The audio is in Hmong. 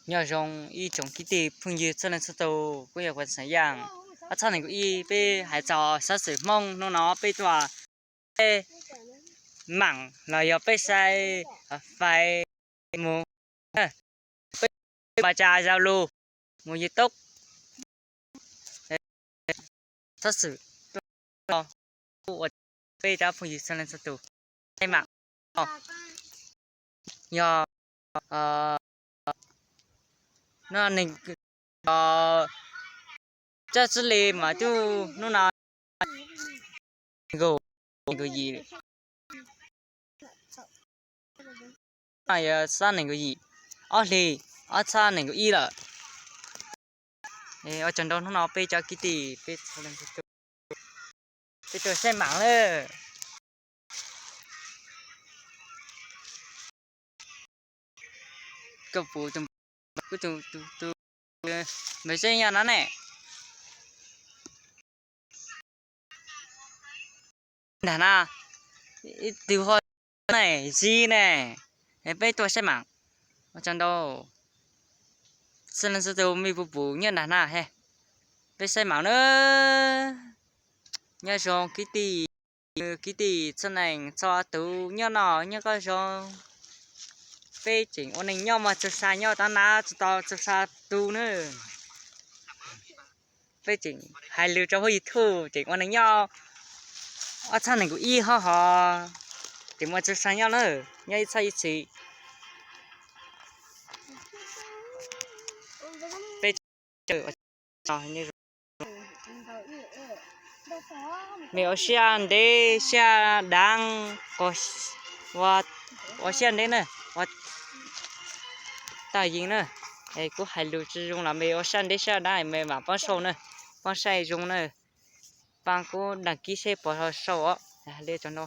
Nyob zoo ib tsoom kwv tij phooj ywg txhua leej txhua tus, kuv yog Kuas Xav Yaj. Ob txhiab nees nkaum ib peb hais txog xov xwm Hmoob hnub no peb tuaj, peb mam los yog peb saib fais mus, peb pas tsa Zalo mus YouTube, xov xwm ua peb cov phooj ywg txhua leej txhua tus saib mam. Yog no neeg, Tsob Txwj Li mas twb hnub no nees nkaum, nees nkaum yim, no yog xab nees nkaum yim, ob hlis, ob txhiab nees nkaum ib lawm. Ua tsaug ntau hnub no peb cov kwv tij peb, peb tuaj saib mam lawm. Koj puas, kuv tus, tus, tus, npawg Zeb nyob no ne. Nram na, ib tug ho ne, Zib ne, peb tuaj saib mam. Ua tsaug ntau, txhua leej txhua tus me puj pum nyob nram na he, peb saib mam na. Nyob zoo kwv tij, kwv tij txhua leej txhua tus nyob noj nyob qab zoo. Peb tseem ua neej nyob mas txawj sa nyob tab na tsis tau txawj sa tu na. Peb tseem hais lus rau hauv YouTube tseem ua neej nyob ob txhiab nees nkaum ib hov hos, tseem muaj txawj sa nyob na, nyob ib txhiab ib txhis. Peb me ua siab ntev siab dab, ua siab ntev na, ua tag yeej na. Es kuv hais lus tsis zoo los me ua siab ntev siab dab me mam pab sau na, pab saib zoo na, pab kuv đăng ký seb puas sau os. Li tso no.